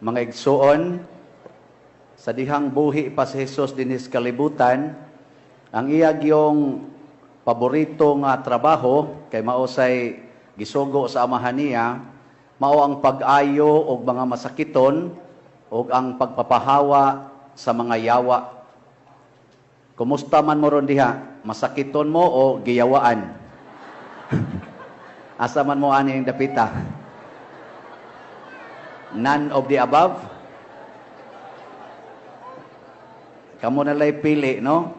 Mga igsuon, sa dihang buhi pa si Jesus dinhis kalibutan, ang iya gyung paborito nga trabaho kay mao say gisugo sa amahan niya, mao ang pag-ayo og mga masakiton ug ang pagpapahawa sa mga yawa. Kumusta man mo ron diha? Masakiton mo o giyawaan? Asa man mo ani ang dapita? None of the above? Kamo na lay pili, no?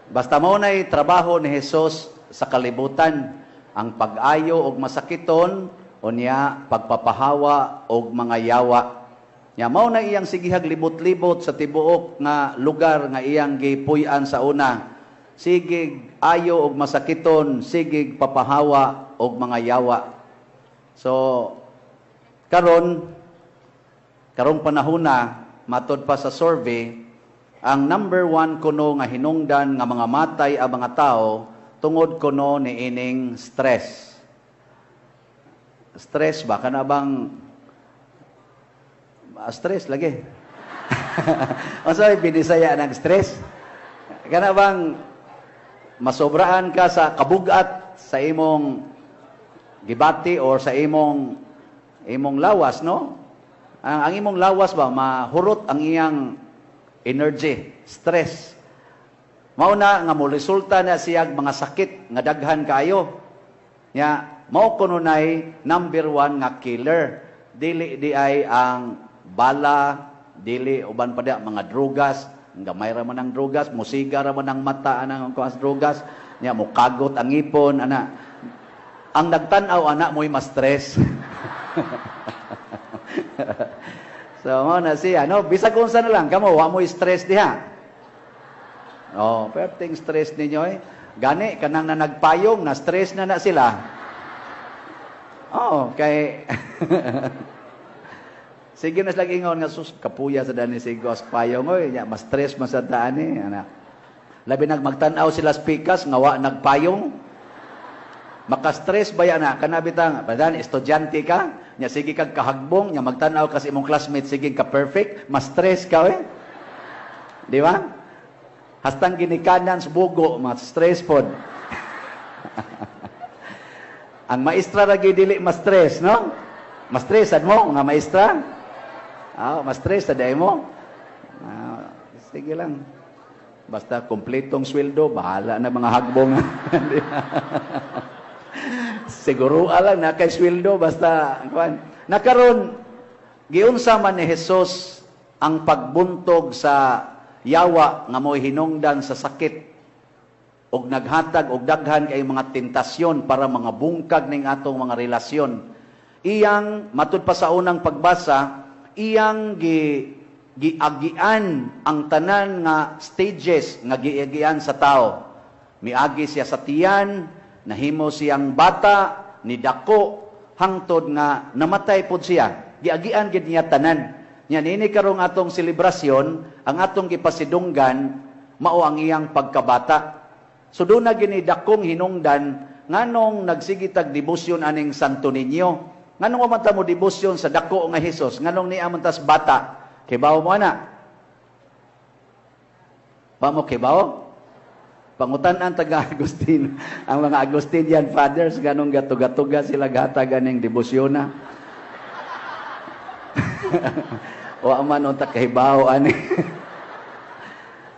Basta mao na'y trabaho ni Jesus sa kalibutan, ang pag-ayo og masakiton unya pagpapahawa og mga yawa. Nya mao na iyang sigihag libot-libot sa tibuok nga lugar nga iyang gipuy-an sa una. Sigig ayo og masakiton, sigig papahawa og mga yawa. So karon, karong panahona, matod pa sa survey, ang number one kuno nga hinungdan nga mga matay ang mga tao tungod kuno niining stress. Stress ba? Kana bang stress lagi? Unsa may Binisaya ng stress? Kana bang masobraan ka sa kabugat sa imong gibati or sa imong lawas, no? Ang imong lawas ba mahurot ang iyang energy, stress. Mao na nga mo resulta na siyag mga sakit nga daghan kaayo. Nya mao kuno nay number one nga killer. Dili di ay ang bala, dili uban pa diya mga drugas, gamay ra man ang drugas, musiga ra man ang mata anang kuas drugas, nya mokagot ang ngipon ana. Ang nagtan-aw ana mo'y ma-stress. So mao na siya, no? Bisag unsa na lang kamo, wa mo stress diha. Oh, perting stress ninyo eh. Gani kanang na nagpayong na stress na na sila. Oh, kay sige na sila ingon nga sus kapuya sa dani si Gos payong oy, nya mas stress man sa daan ni ana. Labi nag magtan-aw sila speakers nga wa nagpayong. Maka-stress ba yan na? Kana bitang, badan, estudyante ka, nya sige kag kahagbong, nya magtan-aw ka sa imong classmate, sige ka perfect, ma-stress ka eh. Di ba? Hastang ginikanan sa bugo, ma-stress pod. Ang maestra lagi dili ma-stress, no? Ma-stress sad mo, mga maestra? Ah, ma-stress sad mo? Ah, sige lang. Basta kompletong sweldo, bahala na mga hagbong. Siguro lang na kay sweldo basta kuan. Nakaron giunsa man ni Jesus ang pagbuntog sa yawa nga mo'y hinungdan sa sakit og naghatag og daghan kay mga tentasyon para mga bungkag ning atong mga relasyon. Iyang matud pa sa unang pagbasa, iyang giagian ang tanan nga stages nga giagian sa tao. Miagi siya sa tiyan, nahimo siyang bata, nidako, hangtod nga namatay pod siya. Giagian gid niya tanan. Nya niini karong atong selebrasyon, ang atong gipasidunggan mao ang iyang pagkabata. So doon na gini dakong hinungdan nganong nagsigitag debosyon aning Santo Niño. Nganong wa man ta mo debosyon sa dako nga Hesus, nganong niya man tas bata? Kibaw mo ana? Ba mo kibaw? Pangutan-an taga Agustin, ang mga Agustinian fathers ganong gatuga-tuga sila gatag aning debosyona. Wa man unta kahibaw ani.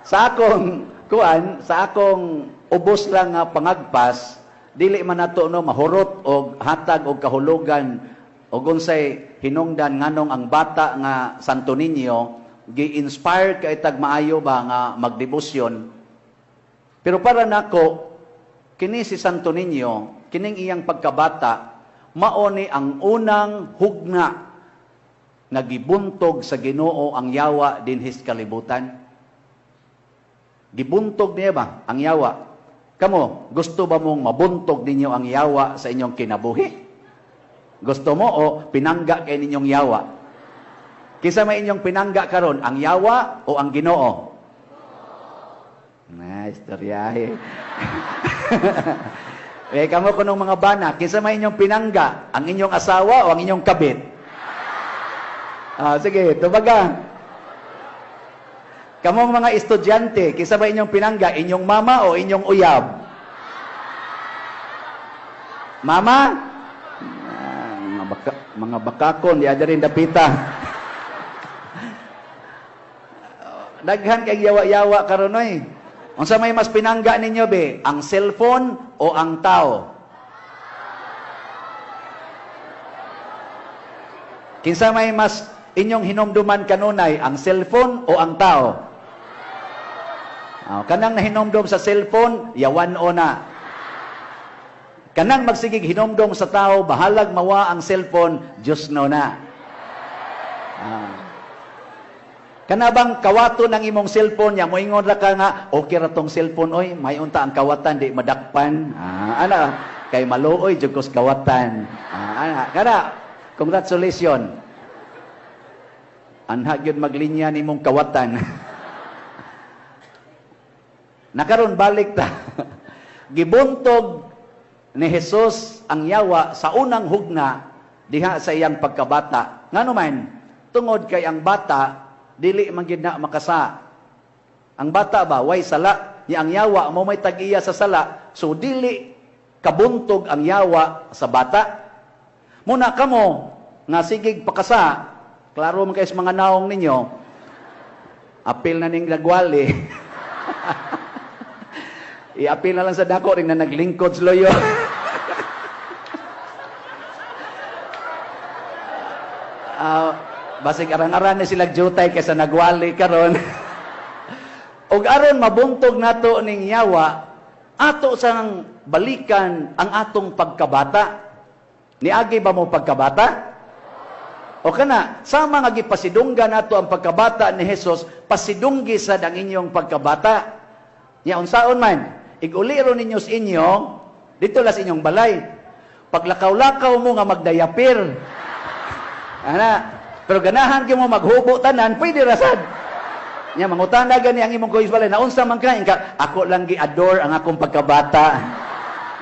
Sa akong kuan, sa akong ubos lang nga pangagpas, dili man nato no mahurot og hatag og kahulugan og unsay hinungdan nganong ang bata nga Santo Niño gi-inspire kay tag maayo ba nga magdebosyon. Pero para nako, kini si Santo Niño, kining iyang pagkabata, mao ni ang unang hugna nga gibuntog sa Ginoo ang yawa dinhis kalibutan. Gibuntog niya ba ang yawa? Kamo, gusto ba mong mabuntog ninyo ang yawa sa inyong kinabuhi? Gusto mo o pinangga kay ninyong yawa? Kisa may inyong pinangga karon, ang yawa o ang Ginoo? Na, istoryahe. Eh, kamo kunong mga bana, kinsa may inyong pinangga, ang inyong asawa o ang inyong kabit? Ah, sige, tubaga. Kamong mga estudyante, kinsa ba inyong pinangga, inyong mama o inyong uyab? Mama? Ah, mga bakakon, di ada rin dapita. Daghan kay yawa-yawa karon oy. Unsa may mas pinangga ninyo be? Ang cellphone o ang tao? Kinsa may mas inyong hinumduman kanunay, ang cellphone o ang tao? Oh, kanang nahinomdom sa cellphone, yawan o na. Kanang magsigig hinomdom sa tao, bahalag mawa ang cellphone, Diyos no na. Ah. Kana bang kawato ng imong cellphone nya moingon ra ka nga okay ra tong cellphone oy, may unta ang kawatan di madakpan. Ah, ana kay maluoy jud kos kawatan. Ah, ana kana congratulations. Anha gyud maglinya nimong kawatan. Nakaron balik ta. Gibuntog ni Jesus ang yawa sa unang hugna diha sa iyang pagkabata. Ngano man, tungod kay ang bata dili man gid na makasa. Ang bata ba way sala, ni ang yawa mo may tag-iya sa sala, so dili kabuntog ang yawa sa bata. Muna kamo nga sigig pakasa, klaro man kay sa mga naong ninyo, apil na ning nagwali. Iapil na lang sa dako ring na naglingkod sa loyo. Basig arang-aran ni sila jutay kaysa nagwali karon. Og aron mabuntog nato ning yawa, ato sang balikan ang atong pagkabata. Niagi ba mo pagkabata? O kana, sama nga gipasidunggan nato ang pagkabata ni Jesus, pasidunggi sad ang inyong pagkabata. Nya unsaon man, iguliro ninyo sa inyo, dito la sa inyong balay. Paglakaw-lakaw mo nga magdayapir. Ana, pero ganahan gyud mo maghubo tanan, pwede ra sad. Nya mangutana gani ang imong kuys balay, naunsa man ka, inka, ako lang gi-adore ang akong pagkabata.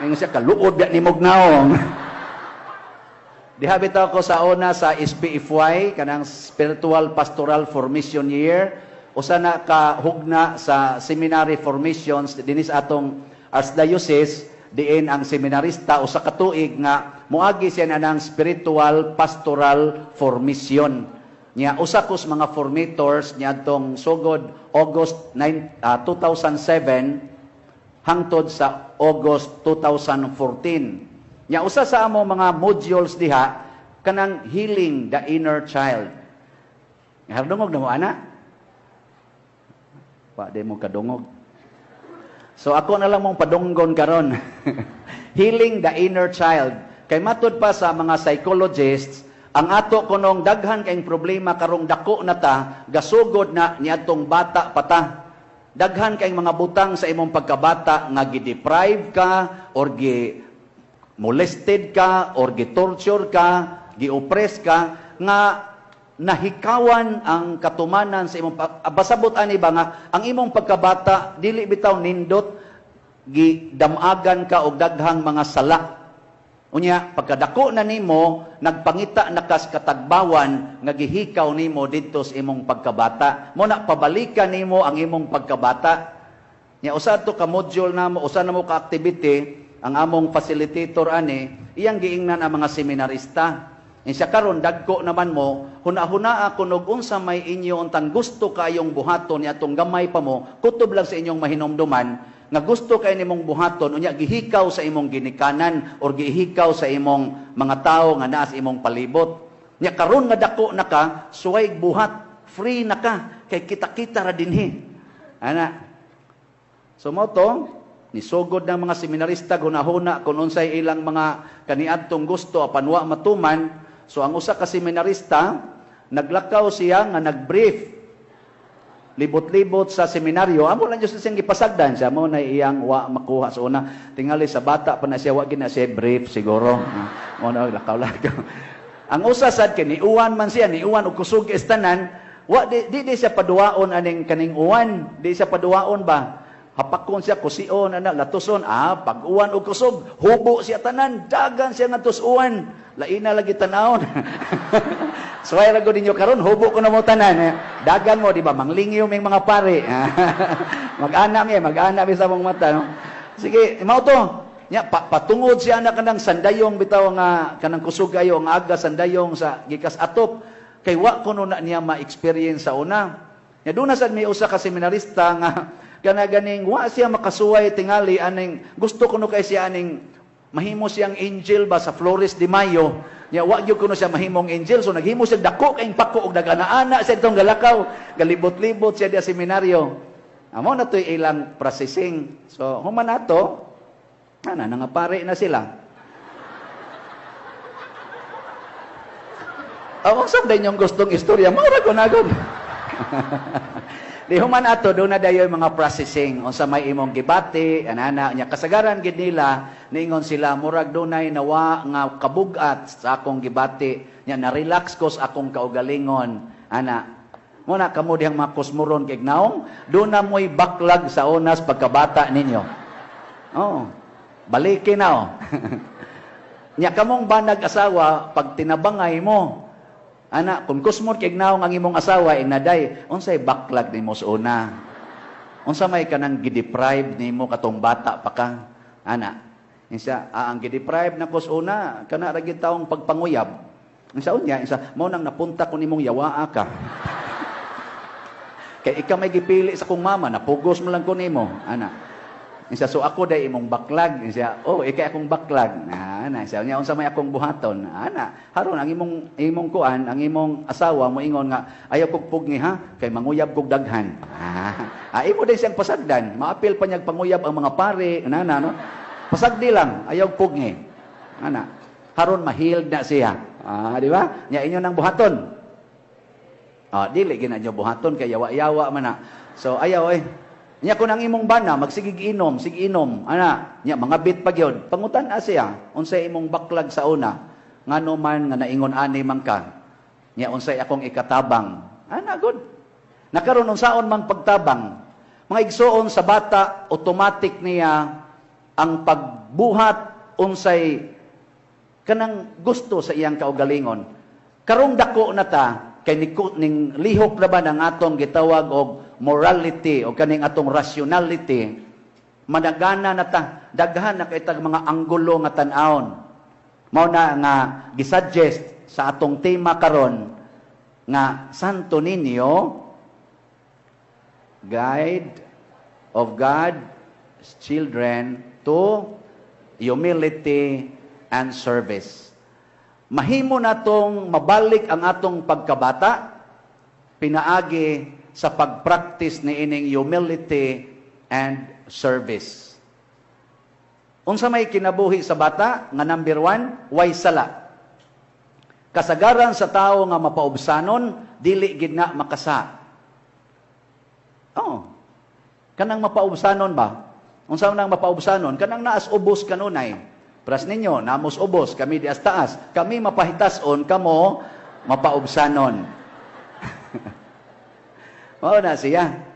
Ingon siya kaluod biya nimog naong. Diha bitaw ko sa una sa SPFY, kanang Spiritual Pastoral Formation Year, usa na ka hugna sa seminary formations dinhi sa atong archdiocese, diin ang seminarista usa ka tuig nga moagi siya na ng spiritual pastoral formation. Nya usa ko sa mga formators niadtong sugod August 9, 2007 hangtod sa August 2014. Nya usa sa amo mga modules diha kanang healing the inner child. Hardungog na mo ana? Wa di mo kadungog. So ako na lang mong padunggon karon. Healing the inner child. Kay matud pa sa mga psychologists, ang ato kunong daghan kayong problema karong dako na ta, gasugod na niadtong bata pa ta. Daghan kayong mga butang sa imong pagkabata nga gi-deprive ka or gi molested ka or gi-torture ka, gi-oppress ka, nga nahikawan ang katumanan sa imong basabot ani ba nga ang imong pagkabata dili bitaw nindot, gidamagan ka og daghang mga sala. Unya pagkadako na nimo, nagpangita na kas katagbawan nga gihikaw nimo didto sa imong pagkabata. Mo na pabalikan nimo ang imong pagkabata. Nya usa to ka module namo, usa na mo ka activity ang among facilitator ani, iyang giingnan ang mga seminarista. Insya karon dagko naman mo, huna-hunaa kunog unsa may inyo untang gusto kayong buhaton ni atong gamay pa mo, kutob lang sa inyong mahinomduman nga gusto kay nimong buhaton unya gihikaw sa imong ginikanan or gihikaw sa imong mga tawo nga naa sa imong palibot. Nya karon nga dako na ka, suway buhat, free na ka kay kita-kita ra dinhi. Ana. So mo to nisugod ng mga seminarista hunahuna kung unsay ilang mga kaniadtong gusto apan wa matuman. So ang usa ka seminarista naglakaw siya nga nagbrief libot-libot sa seminaryo. Amo lang jud siyang gipasagdan siya mo na iyang wa makuha sa una. Tingali sa bata pa na siya wa gid na siya brief siguro. Mo na lakaw-lakaw. Ang usa sad kay niuwan man siya, niuwan og kusog istanan, wa di, di, di siya paduwaon aning kaning uwan, di siya paduwaon ba? Hapakon siya, kusion, ana, latuson. Ah, pag-uwan og kusog, hubo siya tanan, dagan siya nga uwan. Laina lagi tanawon. Suway ra gud ninyo karon, hubo ko na mo tanan. Eh. Dagan mo, di ba? Manglingyo ming mga pare. Mag-ana mi sa mong mata, no? Sige, mao to. Nya patungod siya na kanang sandayong bitaw nga kanang kusog ayo ang aga sandayong sa gikas atop kay wa kuno na niya ma-experience sa una. Nya doon na sad may usa ka seminarista nga kana ganing wa siya makasuway tingali aning gusto kuno kay siya aning mahimo siyang angel ba sa Flores de Mayo. Nya wa gyud kuno siya mahimong angel, so naghimo siya dako kayong pako og nag-ana-ana siya itong galakaw, galibot-libot siya diya seminaryo. Amo na to'y ilang processing. So human nato, ana nangapare na sila. Ang usap din yung gustong istorya, mura ko na gud. Di human ato, doon na dayoy mga processing. Unsa may imong gibati, anana, nya kasagaran gid nila, niingon sila, murag dunay nawa nga kabugat sa akong gibati, nya na-relax ko sa akong kaugalingon, ana. Muna kamo dihang mga kusmuron kay naong, doon na mo'y baklag sa onas pagkabata ninyo. Oh, balikin na oh. Nya kamong banag asawa, pag tinabangay mo, ana, kung kusmot kay naong ang imong asawa, inaday, unsay baklag nimo sa una? Unsa may kanang gideprive nimo katong bata pa ka? Ana, insa, ang gideprive na ko sa una, kana ra gyud taong pagpanguyab. Insa unya, insa, mao nang napunta ko nimong yawaa ka. Kay ikaw may gipili sa kong mama, napugos mo lang ko nimo, ana. Insa, so ako day imong baklag. Insa, oh, ikay akong baklag. Ana, insa, unya unsa may akong buhaton? Ana, haron ang imong imong kuan, ang imong asawa moingon nga ayaw kog pugni ha, kay manguyab kog daghan. Imo day siyang pasagdan. Maapil pa niyag panguyab ang mga pare, ana no. Pasagdi lang, ayaw pugni. Ana, haron ma-healed na siya. Di ba? Nya inyo nang buhaton. Dili gina nyo buhaton kay yawa-yawa man na. So ayaw eh. Nya kun ang imong bana magsigig inom, sige inom, ana, nya mga bit pa gyud. Pangutan-a siya unsay imong baklag sa una, ngano man nga naingon ani man ka. Nya unsay akong ikatabang. Ana good. Nakaron unsaon mang pagtabang. Mga igsoon sa bata, automatic niya ang pagbuhat unsay kanang gusto sa iyang kaugalingon. Karong dako na ta kay ning lihok na ba ng atong gitawag og morality o kaning atong rationality, managana na ta, daghan na kay tag mga anggulo nga tan-awon. Mao na nga gisuggest sa atong tema karon nga Santo Niño, guide of God's children to humility and service. Mahimo natong mabalik ang atong pagkabata pinaagi sa pagpractice ni ining humility and service. Unsa may kinabuhi sa bata nga number 1, way sala. Kasagaran sa tawo nga mapaubsanon, dili gid na makasa. Oh. Kanang mapaubsanon ba? Unsa man ang mapaubsanon? Kanang naas ubos kanunay. Pras ninyo, namos ubos, kami di as taas. Kami mapahitason, kamo mapaubsanon. Mao na siya.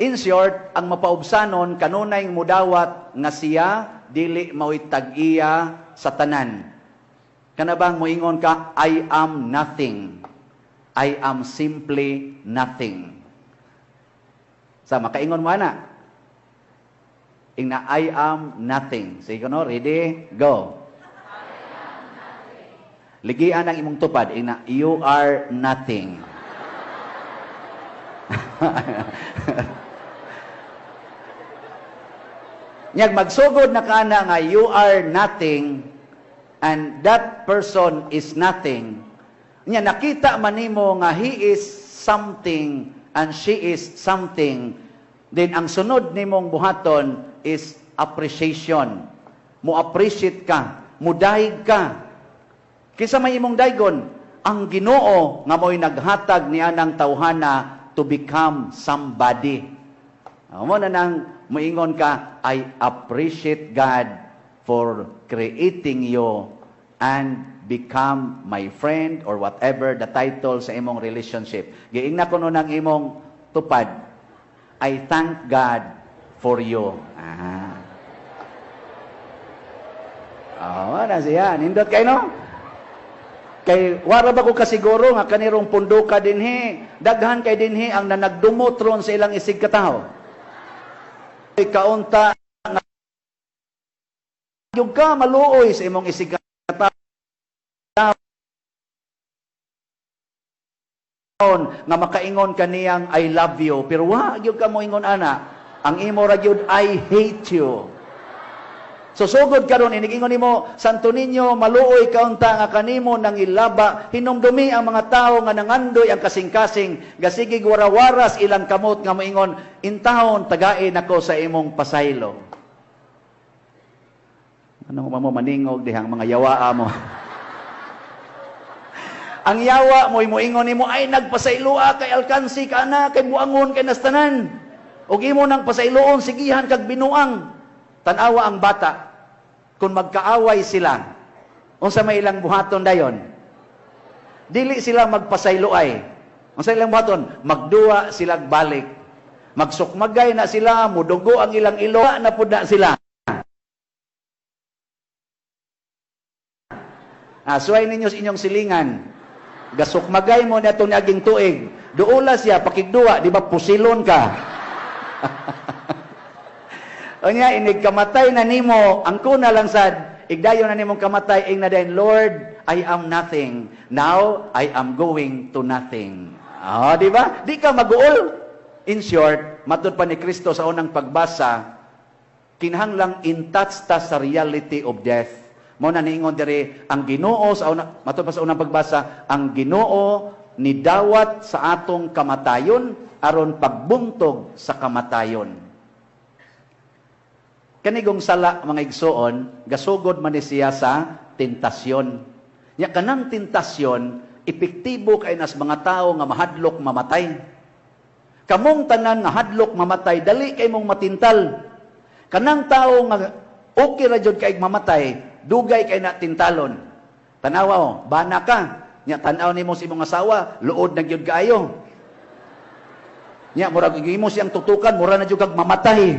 In short, ang mapaubsanon, kanunay mudawat nga siya, dili mao'y tag-iya sa tanan. Kana bang moingon ka, I am nothing. I am simply nothing. Sa makaingon mo ana. Ingna, I am nothing. Sige no, ready? Go. Ligian ang imong tupad. Ingna, you are nothing. Nyag magsugod na ka na nga you are nothing and that person is nothing. Nya nakita man nimo nga he is something and she is something. Then ang sunod nimong buhaton is appreciation. Mo appreciate ka, mudayeg ka. Kinsa may imong daygon? Ang Ginoo nga mo'y naghatag niya ng tawhana to become somebody. Mo na nang moingon ka, I appreciate God for creating you and become my friend or whatever the title sa imong relationship. Giingna ko nun ang imong tupad. I thank God for you. Oh, na siya. Nindot kayo, no? Kay wara ba ko kasiguro nga kanirong punduka dinhi, daghan kay dinhi ang nanagdumot ron sa ilang isig katawo. Kaunta nga yung ka maluoy sa imong isig katawo nga makaingon kaniyang "I love you," pero wa gyud ka moingon ana. Ang imo ra gyud, "I hate you." So sugod karon, inigingon nimo, Santo Niño, maluoy kaunta nga kanimo nang ilaba, hinumdumi ang mga tawo nga nangandoy ang kasing-kasing, gasigig warawaras ilang kamot nga moingon, "Intawon tagain ako sa imong pasaylo." Ano mo maningog dihang mga yawaa mo? Ang yawa mo moingon nimo ay nagpasayloa kay alkansi ka na kay buangon kay nastanan. Ug imo nang pasayloon, sigihan kag binuang. Tan-awa ang bata. Kung magkaaway sila, unsa may ilang buhaton dayon? Dili sila magpasayloay. Unsa ilang buhaton? Magduwa sila balik. Magsukmagay na sila, mudugo ang ilang ilo, na pud na sila. Suway ninyo sa inyong silingan. Gasukmagay mo na itong naging tuig. Duula siya, pakigduwa, di ba pusilon ka? Unya, inig kamatay na nimo, ang kuna lang sad, igdayon na nimong kamatay, ing na din, "Lord, I am nothing. Now, I am going to nothing." Ah, di ba? Di ka maguol. In short, matud pa ni Kristo sa unang pagbasa, kinahanglang in touch ta sa reality of death. Mao na niingon diri ang Ginoo sa una, matud pa sa unang pagbasa, ang Ginoo nidawat sa atong kamatayon aron pagbuntog sa kamatayon. Kanigong sala, mga igsoon, gasugod man ni siya sa tentasyon. Nya kanang tentasyon, epektibo kay nas mga tawo nga mahadlok mamatay. Kamong tanan nga hadlok mamatay, dali kay mong matintal. Kanang tawo nga okay ra jud kay mamatay, dugay kay na tintalon. Tanawa o, bana ka. Nya tan-aw nimo sa imong asawa, luod na gyud kaayo. Nya murag imo siyang tutukan, mura na jud kag mamatay.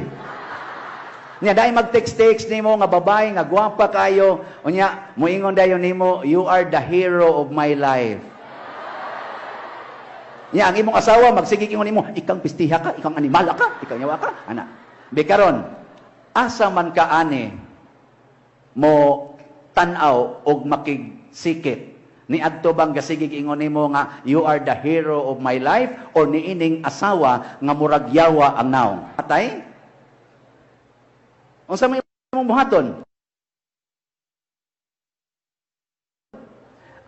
Nya dai mag-text-text nimo nga babae nga gwapa kayo, unya moingon dayon nimo, "You are the hero of my life." Nya ang imong asawa magsige ingon nimo, "Ikang pistiha ka, ikang animala ka, ikang yawa ka," ana. Bikaron, asa man ka ani mo tan-aw og makigsikit? Ni adto bang gasigig ingon nimo nga "You are the hero of my life" or niining asawa nga murag yawa ang naong? Atay? Unsa may imong buhaton?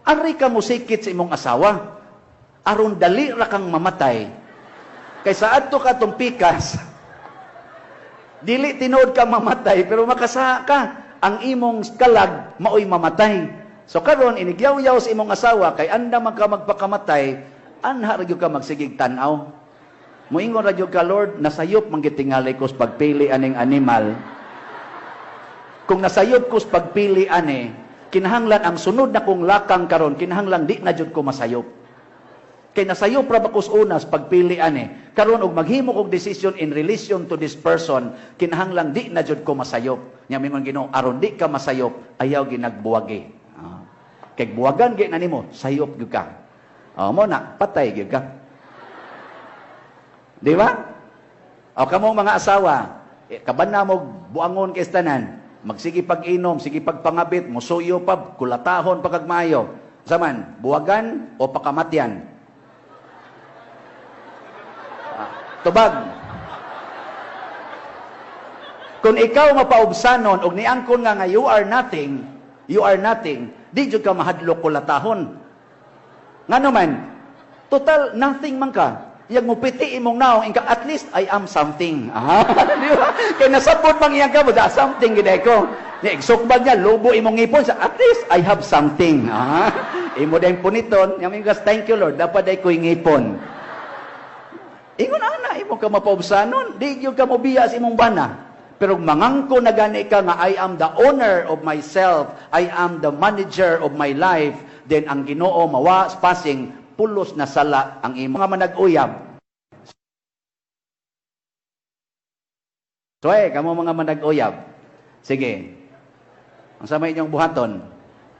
Ari ka mosikit sa imong asawa aron dali ra kang mamatay. Kay sa adto ka tong pikas, dili tinuod ka mamatay pero makasaha ka. Ang imong kalag maoy mamatay. So karon inigyaw-yaw sa imong asawa kay anda man ka magpakamatay, anha ra gyud ka magsigig tan-aw. Moingon ra gyud ka, "Lord, nasayop man gitingali ko sa pagpili aning animal. Kung nasayop ko sa pagpili ani, kinahanglan ang sunod na kong lakang karon, kinahanglan di na jud ko masayop. Kay nasayop ra ba ko sa una sa pagpili ani, karon og maghimo kog decision in relation to this person, kinahanglan di na jud ko masayop." Nya mingon Ginoo, "Aron di ka masayop, ayaw ginagbuwagi." Kay buwagan gyud na nimo, sayop gyud ka. Oh, mo na patay gyud ka. Di ba? O kamong mga asawa, kaban na mo buangon kay tanan, magsige pag-inom, sige pagpangabit, musuyo pa, kulatahon pa kag maayo. Saman, buwagan o pakamatyan? Tubag. Kung ikaw mapaubsanon og niangkon nga nga you are nothing, di jud ka mahadlok kulatahon. Ngano man, total nothing man ka. Iyang mupiti imong naong, ingka, "At least I am something." Ah, di ba? Kay nasabot mang iyang ka, da something gid ko. Ni igsukbag niya, lubo imong ngipon, sa "At least I have something." Ah, imo dayong puniton, yang ingas, "Thank you, Lord, dapat day ko'y ngipon." Ingon ana, imo ka mapaubsanon, di gyud ka mobiya sa imong bana. Pero mangangko na gani ka nga I am the owner of myself, I am the manager of my life, then ang Ginoo mawa passing pulos na sala ang imong mga manag-uyab. So kamo mga manag-uyab. Sige. Ang sama inyong buhaton,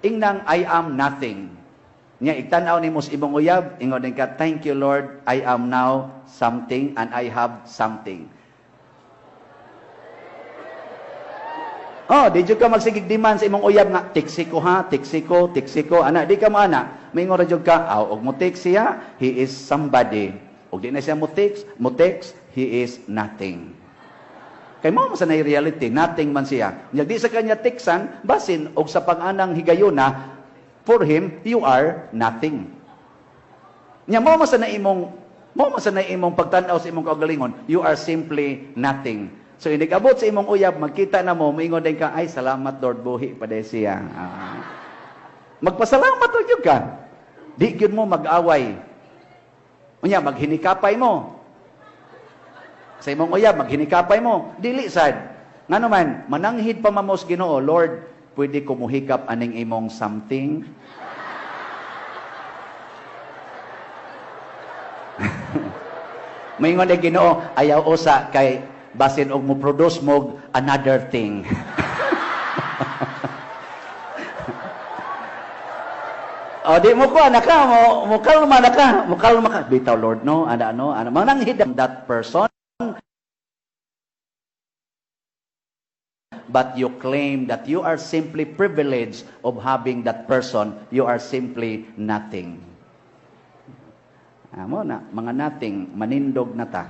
ingnang "I am nothing." Nya igtan-aw nimo sa imong uyab, ingon din ka, "Thank you, Lord, I am now something and I have something." Oh, di jud ka magsigig demand sa imong uyab nga tiksi ko ha, tiksi ko, tiksi ko, ana di ka mo ana. Maingon ra jud ka, aw og mo text siya, he is somebody. Og di na siya mo text, he is nothing. Kay mao man sa nay reality, nothing man siya. Nya di sa kanya teksan, basin og sa pang-anang higayuna, for him you are nothing. Nya mao man sa na imong pagtan-aw sa imong kaugalingon, you are simply nothing. So inig abot sa imong uyab, magkita na mo, moingon din ka, "Ay, salamat, Lord, buhi pa diay siya." Ah. Magpasalamat ra gyud ka. Di gyud mo mag-away. Unya maghinikapay mo. Sa imong uyab, maghinikapay mo. Dili sad. Ngano man, mananghid pa mamos Ginoo, "Lord, pwede ko muhikap aning imong something?" Maingon ni Ginoo, "Ayaw usa kay basin og mo produce mo another thing." O di mo ko anak ka, mo kalma na ka, mo kalma ka. "Bitaw, Lord, no, ana no, ana mananghid that person, but you claim that you are simply privileged of having that person, you are simply nothing. Amo na, mga nothing, manindog na ta.